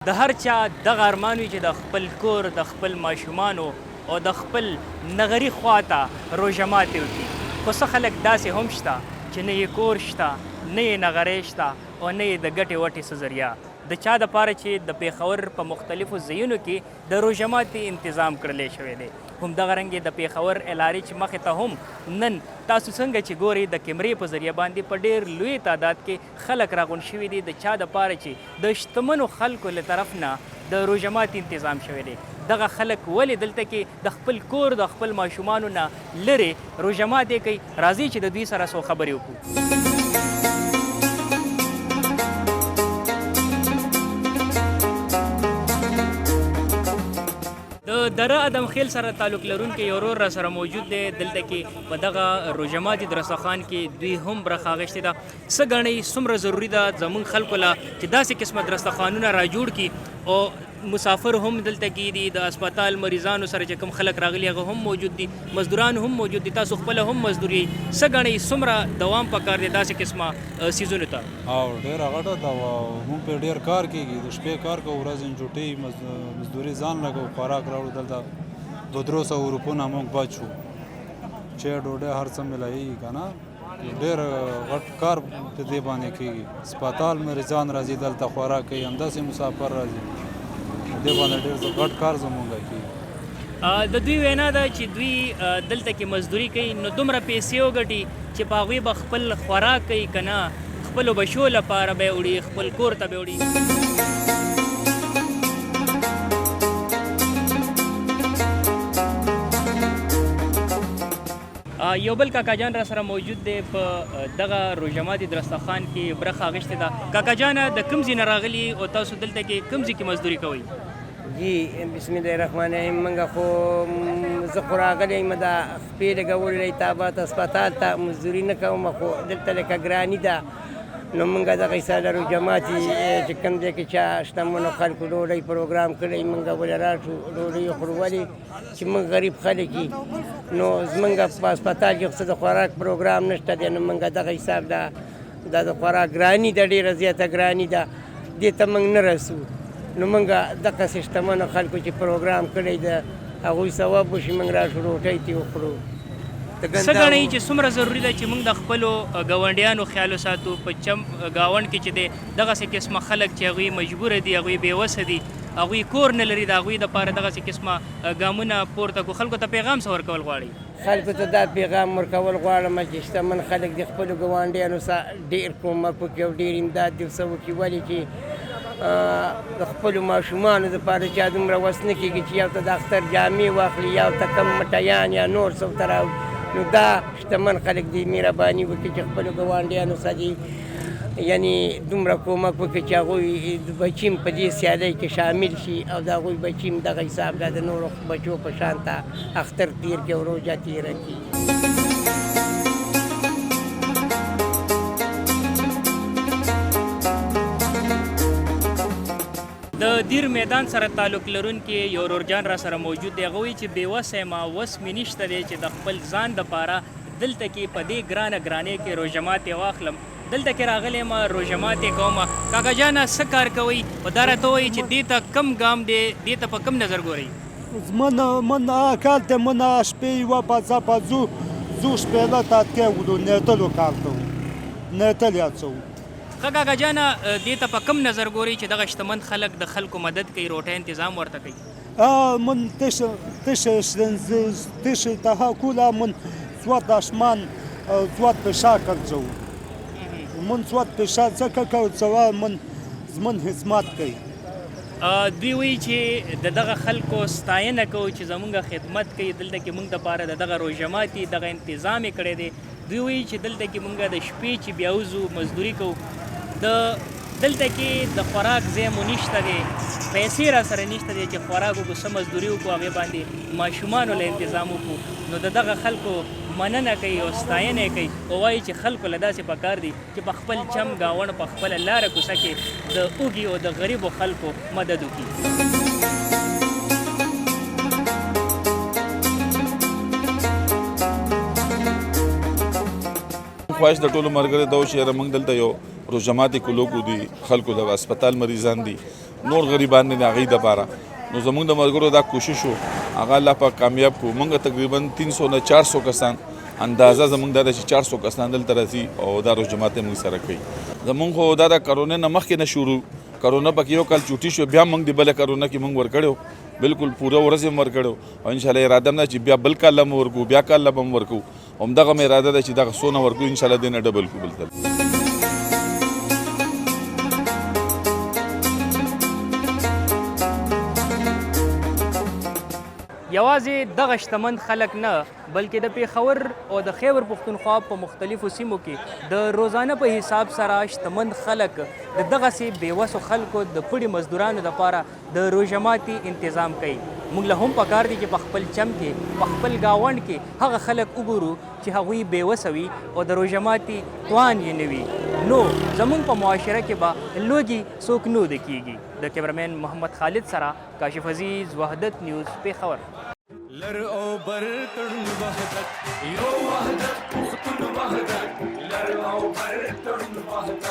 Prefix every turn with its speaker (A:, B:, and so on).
A: د هر چا دغه ارمان وي چې د خپل کور، د خپل ماشومانو او د خپل نغري خوا ته روژه ماتې وکړي، خو څه خلک داسې هم شته چې نه یې کور شته، نه یې نغری شته او نه یې د ګټې وټې څه ذریعه. د چا دپاره چې د پېښور په مختلفو ځایونو کې د روژه ماتې انتظام کړلی شوی دی. همدغه رنګ د پېښور ایل آر ایچ مخې ته هم نن تاسو څنګه چې ګورئ د کیمرې په ذریعه باندې په ډېر لوی تعداد کې خلک راغونډ شوي دي د چا د پاره چې د شتمنو خلکو له طرف نه د روژه ماتي انتظام شوی دی. دغه خلک ولې دلته کې د خپل کور د خپل ماشومانو نه لرې روژه ماتې کوي؟ راځئ چې د دوی سره څو خبرې وکړو. د دره ادم خیل سره تعلق لرونکی یو ورور راسره موجود دی، دلته کې په دغه روژه ماتي درستخوان کې دوی هم برخه اخیستې ده. څه ګڼئ څومره ضروري ده زمونږ خلکو له چې داسې قسمه درستخوانونه را جوړ کړي او مسافر هم دلته کې دي، د هسپتال مریضانو سره چې کوم خلک راغلي هغه هم موجود دي، مزدوران هم موجود دي، تاسو خپله هم مزدور یئ، څه ګڼئ څومره دوام پکار دی داسې قسمه څیزونو ته؟
B: او ډېره غټه ده او مونږ پرې ډېر کار کېږي، د شپې کار کوو، ورځې چوټۍ مزدوري ځان له کوو، خوراک راوړو دلته دوه درو سوو روپو نه مونږ بچ شو، چای ډوډۍ هر څه ملاویږي که نه. ډېر غټ کار په دې باندې کېږي. هسپتال مریضان راځي دلته خوراک کوي، همداسې مسافر راځي، په دې باندې ډېر غټ کار زمونږ کېږي.
A: د دوی وینا ده چې دوی دلته کې مزدوري کوي نو دومره پیسې وګټي چې په هغوی به خپل خوراک کوي که نه خپلو بچو لپاره به یې وړي، خپل کور ته به یې وړي. یو بل کاکا جان را سره موجود دی، په دغه روژه ماتي درستخوان کې برخه اخیستې ده. کاکا جانه د کوم ځای نه راغلي او تاسو دلته کې کوم ځای کې مزدوري کوئ؟
C: جی بسم الله الرحمن الرحیم. موږ خو زه خو راغلی یم د خپې لګولو له تابات هسپتال ته، مزدوري نه کوم، خو دلته لکه ګراني ده نو موږ دغه حصه لرو جماعتي چې کوم ځای کې چا شتمنو خلکو ډوډۍ پروګرام کړی موږ ولې راشو ډوډۍ وخورو، ولې چې موږ غریب خلک یو نو زمونږ په هسپتال کې خو څه د خوراک پروګرام نشته دی، نو موږ دغه حساب ده دا د خوراک ګراني ده، ډېره زیاته ګراني ده، دې ته موږ نه رسو، نو موږ دغسې شتمنو خلکو چې پروګرام کړی ده هغوی ثواب وشي موږ راشو روټۍ ترې وخورو.
A: څه ګڼئ چې څومره ضروري ده چې موږ د خپلو ګاونډیانو خیال وساتو؟ په چم ګاونډ کې چې دی دغسې قسمه خلک چې هغوی مجبوره دي، هغوی بې وسه دي، هغوی کور نه لري، د هغوی دپاره دغسې قسمه ګامونه پورته کړو، خلکو ته پیغام څه ورکول غواړئ؟
C: خلکو ته دا پیغام ورکول غواړم چې شتمن خلک د خپلو ګاونډیانو سره ډېر کومک وکړي او ډېر امداد دې ورسره وکړي، ولې چې د خپلو ماشومانو دپاره چا دومره وس نه کېږي چې یو ته د اختر جامې واخلي یا ورته کم مټیان یا نور څه ورته راوړي، نو دا شتمن خلک دې مهرباني وکړي چې خپلو ګاونډیانو سره دې یعنی دومره کومک وکړي چې هغوی بچي هم په دې سیالۍ کې شامل شي او د هغوی بچي هم دغه حساب ده د نورو بچو په شان ته اختر تېر کړي او روژه تېره کړي.
A: د دیر میدان سره تعلق لرونکي یو ورور جان را سره موجود دی، هغه وایي چې بې وسه یم، وس مې نشته دی چې د خپل ځان دپاره دلته کې په دې ګرانه ګرانۍ کې روژه ماتې واخلم، دلته کې راغلی یم روژه ماتې کوم. کاکا جانه څه کار کوئ او دا راته ووایئ چې دې ته کوم ګام دی، دې ته په کوم نظر ګورئ؟
D: من کال ته من شپې یوه بجه به ځو شپېله تاتکې وړو نیتلو کار کوو، نیتل یې اچوو.
A: ښه کاکا جانه دې ته په کوم نظر ګورئ چې دغه شتمن خلک د خلکو مدد کوي، روټۍ انتظام ورته کوي؟
D: من تشې ته کوله من څوات دشمن څوات پښا کرځو، من څوات پښا ځکه کرځو من زمون خدمت کوي.
A: دوی وایي چې د دغه خلکو ستاینه کوو چې زمونږ خدمت کوي، دلته کې مونږ دپاره د دغه روژه ماتي دغه انتظام یې کړی دی. دوی وایي چې دلته کې مونږ د شپې چې بیا وځو مزدوري کوو، د دلته کې د خوراک ځای مو نشته دی، پیسې را سره نشته دی چې خوراک وکړو، څه مزدوري وکړو، هغې باندې ماشومانو له انتظام وکړو. نو د دغه خلکو مننه کوي او ستاینه یې کوي او وایي چې خلکو له داسې پکار دي چې په خپل چم ګاوڼ په خپله لاره کوڅه کې د اوږي او د غریبو خلکو مدد وکړي.
E: خواهش د ټولو ملګرو دا و چې یاره موږ دلته یو روژه ماتې کولو کو دي، خلکو د هسپتال مریضان دي نور غریبان دي هغوی دپاره. نو زمونږ د ملګرو دا کوشش و، هغه الله پاک کامیاب کو. مونږ تقریبا 300 نه 400 کسان اندازه زمونږ دا ده چې 400 کسان دلته راځي او دا روژه ماتی مونږ سره کوي. زمونږ خو دا د کرونا نه مخکې نه شروع، کرونا پکې یو کال چوټي شو، بیا مونږ د بله کرونا کې مونږ ورکړو، بالکل پوره ورځ یې هم ورکړو او انشاءالله اراده هم ده چې بیا بل کال هم ورکو، بیا کال به هم ورکو. همدغه مې اراده ده چې دغه څونه ورکو انشاءالله دې نه ډبل کو بل ځل.
A: یوازې دغه شتمن خلک نه، بلکې د پېښور او د خیبر پښتونخوا په مختلفو سیمو کې د روزانه په حساب سره شتمن خلک د دغسې بېوسو خلکو د پړي مزدورانو دپاره د روژه ماتي انتظام کوي. موږ له هم پکار دي چې په خپل چم کې، په خپل ګاونډ کې هغه خلک وګورو چې هغوی بېوسه وي او د روژه ماتي توان یې نه وي، نو زموږ په معاشره کې به لوږې څوک نه اوده کېږي. د کیمرمین محمد خالد سره کاشف عزیز، وحدت نیوز، پېښور.
F: لر او بر تړون وحدت، یو وحدت، پښتون وحدت، لر او بر تړون وحدت.